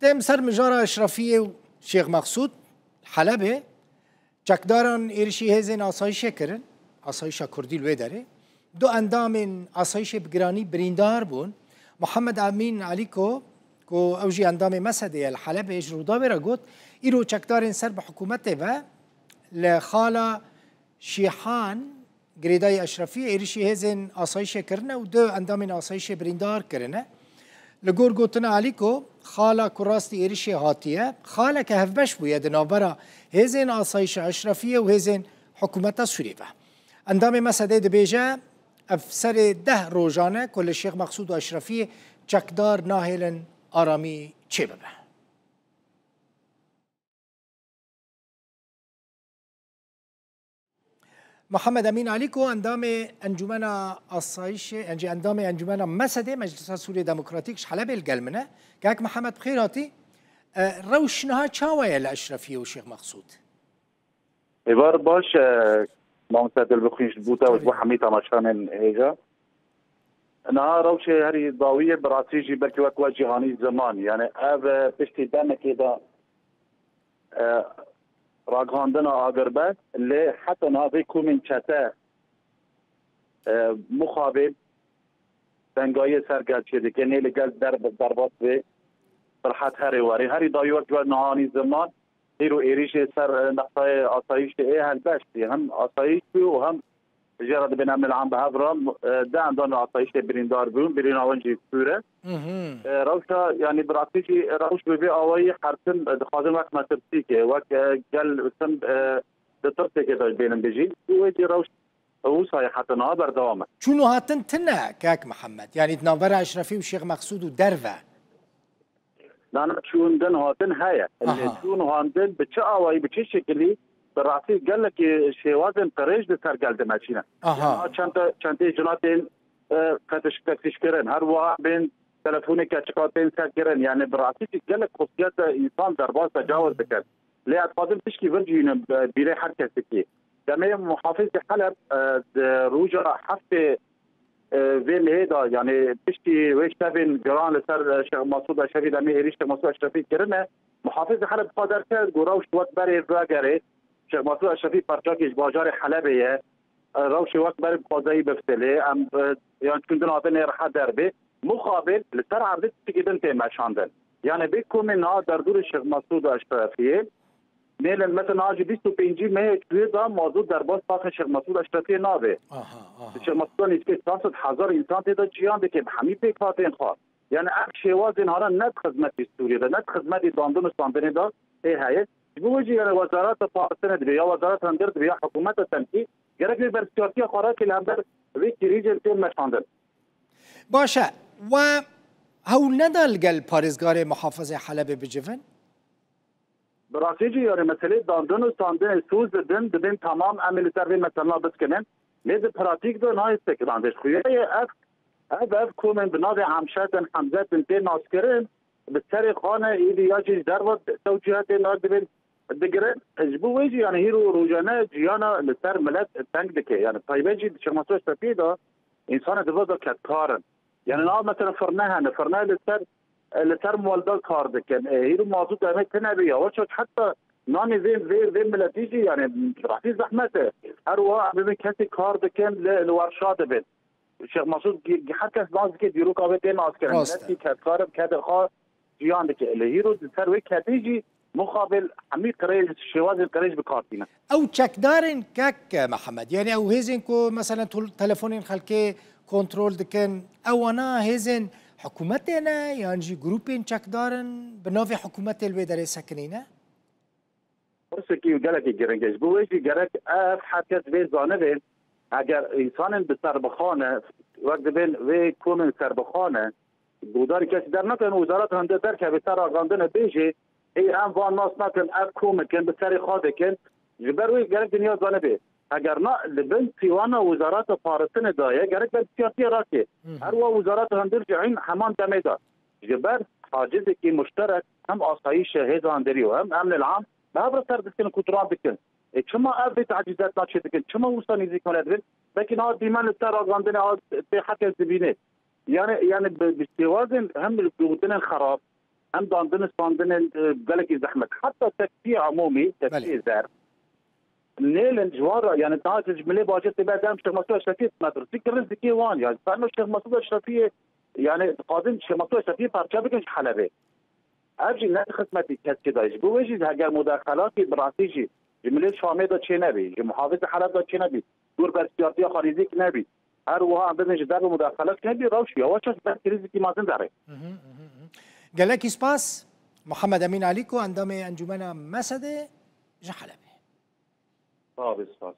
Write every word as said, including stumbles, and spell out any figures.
Dem ser mijara Eşrefiyê û Şêx Mexsûd, Helebê, çekdaran êrişî hêzên asayişê kirin, asayişa Kurdî li wê derê. Du endamên asayişê bi giranî birîndar bûn. Muhammed Emîn Elîko, ku ew jî endamê mesedê ye li Helebê, ji Rûdawê re got, îro çekdarên ser bi hikûmetê ve li xala Şîhan, girêdayî Eşrefî êrişî hêzên asayişê kirine û du endamên asayişê birîndar kirine. Li gor gotina Elîko, xala ku rastî êrişê hatiye, xaleke hevbeş bûye di navbera hêzên asayişa Eşrefiyê û hêzên hikûmeta Sûriyê ve. Endamê mesedê dibêje, ev serê deh rojan e ku li Şêx Mexsûd û Eşrefiyê çekdar nahêlin aramî çêbibe. Mihemed Emîn Alî ku endamê Encûmena Asayişê, encî endamê Encûmena Mesedê Meclisa Sûriyê Demokratîk ji Helebê li gel min e. Kek Mihemed, bi xêr hatî. E, rewş niha çawa ye li Eşrefiyê û Şêx Mexsûd? Êvar baş, e, mamoste Dilbixwîn, ji bo te û ji bo hemî temaşanên hêja. Niha rewşê herî dawiyê bi rastî jî belkî wek we cîhanî ziman. Yani ev, e, piştî demekê de, e, ragihandina agirbest, lê heta niha vê komên çete, e, muxabê dengayê ser gel çêdike, nê li gel der-, derbas bê, bi rehet herê werê. Herî dawî wek we nihanî ziman, îro êrîşê ser, e, nextayê asayîşê ê helbestî, hem asayîş bû û hem jê re dibên em li em bi hev re, e, de endamê asayîşê birîndar bûn, birîna wan jî kûr e. Mhm. E, rewşa, yanî bi rastî jî rewş bi vê awayî her tim, e, dixwazin wek metirsîkê, wek, e, gel tim, e, di tirsêkê de bênin bijîn. Û wê jî rewş wisa ye heta niha berdewam e. Çûn û hatin tune, kek Mihemed? Yanî di navbera Eşrefî û Şêx Mexsûd û derve? Na, na, çûn din hatin heye. Aha. Lê çûn û hatin bi çi awayî, bi çi şekilî, bi rastî gelekî şêwazên qirêj li ser gel dimeşîne. Aha. Yani, çend, çendê cina tên, e, qetiş, qetîşkirin. Her wiha bên telefonê keçika tên serkirin. Yani, bi rastî jî gelek xusiyet de însan derbas, tecawiz dikin. Lê ez dixwazim tişkî vir jî yînim, e, bîrê her kesekî. Demê muhafizê Heleb, e, di roja heftê, e, vê mehê de, yani piştî wê şevên giran li ser, e, Şêx Mesûd Eşrefî, demê êrîş Şêx Mesûd Eşrefî kirine, muhafizê Heleb xwe derket, got rewş wek berê vegere. Şêx Mesûd Eşrefî parçakê ji bajarê Helebê ye. E, rewşê wek berê bi xwezayî biftilê. Em, e, yan çûndin hatin ê rehet derbê. Muxabil li ser erdê tiştekî din tê meşandin. Yani vê komê niha derdorê Şêx Mesûd Eşrefiyê, mêlin mesela niha ji bîst û pêncî mehê çûyê de mazût derbas taxê Şêx Mesûd Eşrefiyê nabê. Aha, aha. Şêx Mesûd nîzkê çar sed hezar însan tê de jiyan dike bi hemî pêkhatên xwe. Yani ev şêwazên hana ne di xizmetî Sûriyê de, ne di xizmetî dandin û standinê de tê heye. Ji bo wê jî yani Wezareta Parastinê dibe, ya Wezareta Hundir dibe, ya hikûmeta temkî gerek vê bersiyastiya xwe rake li hember vê kirîcên tê meşandin. Baş e, we hewl neda li gel parêzgarê muhafizê Helebê bicivin? Bi rastî jî, yani meselê dandin û standinê soz didin, dibên temam em ê li ser vê meselena biskinin. Lê di pratîk de nayê sekinandin. Xuya ye ev, ev, ev komên bi navê Hemşetin, Hemzetin tê naskirin, bi serê xane êdî ya jî ji derve tewcîhetê nag dibên digirin. Ji bo wê jî, yani hîro rojane ciyana li ser milet teng dike. Yani taybet jî di Şêx Mesûd Eşrefiyê de însanê di vir de kedkar in. Yani niha mesela firne hene, firne li ser, li ser molda kar dikin. E, hîro mazût demê tune bê ya. Weşek heta nanê vê, vê, vê miletî jî, yani rastî zehmet e. Her wiha em bibin kesê kar dikin, li, li werşa dibin. Şêx Mesûd, gi-, gi-, her kes nas dike, dîroka wê tê naskirin. Rast e. Miletî kedkar e, bi kedê xwe jiyan dike. Lê hîro di ser wê kedê jî muxabil hemî qirêj, şêwazên qirêj bi kar tîne. Ew çekdarên kek Mihemed, yani ew hêzên ku meselen tol-, telefonên xelkê kontrol dikin, ewana hêzên hikûmetê ne yan jî grûpên çekdar in bi navê hikûmetê li wê derê sekinî ne? Pirsekî û gelekî giring e. Ji bo wê jî gerek ev her kes vê zanibê, eger însanên bi serbixwe ne, wek dibên vê komên serbixwe ne, guhdarî kesî dernakevin, wezareta hundir derkeve ser ragandinê bêjê, ê em van nas nakin, ev komikin, bi serê xwe dikin. Ji ber wê gerek dinya zanibê. Eger na, li bin sîwana wezareta parastinê de ye, gerek berpirsyartiyê rake. Hı hı. Her wa wezareta hundir jî eyn heman demê de. Ji ber tacizekî muşterek hem asayîşê hêza hundirî û hem emnê li am bi hev re ser dikin, kontrol dikin. Ê, çima ev vê tecîzatna çê dikin? Çima wisa nêzîk milet bin? Belkî niha dîmen li ser ragandinê a tê herkes dibîne. Yani, yani bi, bi şêwazên hem li gotinên xerab, Em dandin, standinên, e, gelekî zehmet. Heta teksiyê emûmî, teksiyê Belê. zer, nêlin ji wan re, yani daha ji milê bacê tê ber dem Şêx Mesûd Eşrefiyê metirsî ki rizikê wan, yani ferno Şêx Mesûd Eşrefiyê, yani dixwazin Şêx Mesûd Eşrefiyê parçe bikin ji Helebê. Ev jî ne xizmetî kesekî dayî. Ji bo wê jî heger mudexelatî bi rastî jî ji milê Şamê de çê nebî, ji muhafizê Heleb de çê nebî, dûr berpirsiyartiya xarîzîk nebî. Her wiha em bibin ji derve mudexelat nebî, rewş yawaş yawaş ber krîzikî mezin derê. Mhm, mhm, mhm. Gelekî spas. Muhammed Emîn Alîko, endamê Encûmena Mesedê ji Helebê. Sağ ol, spas.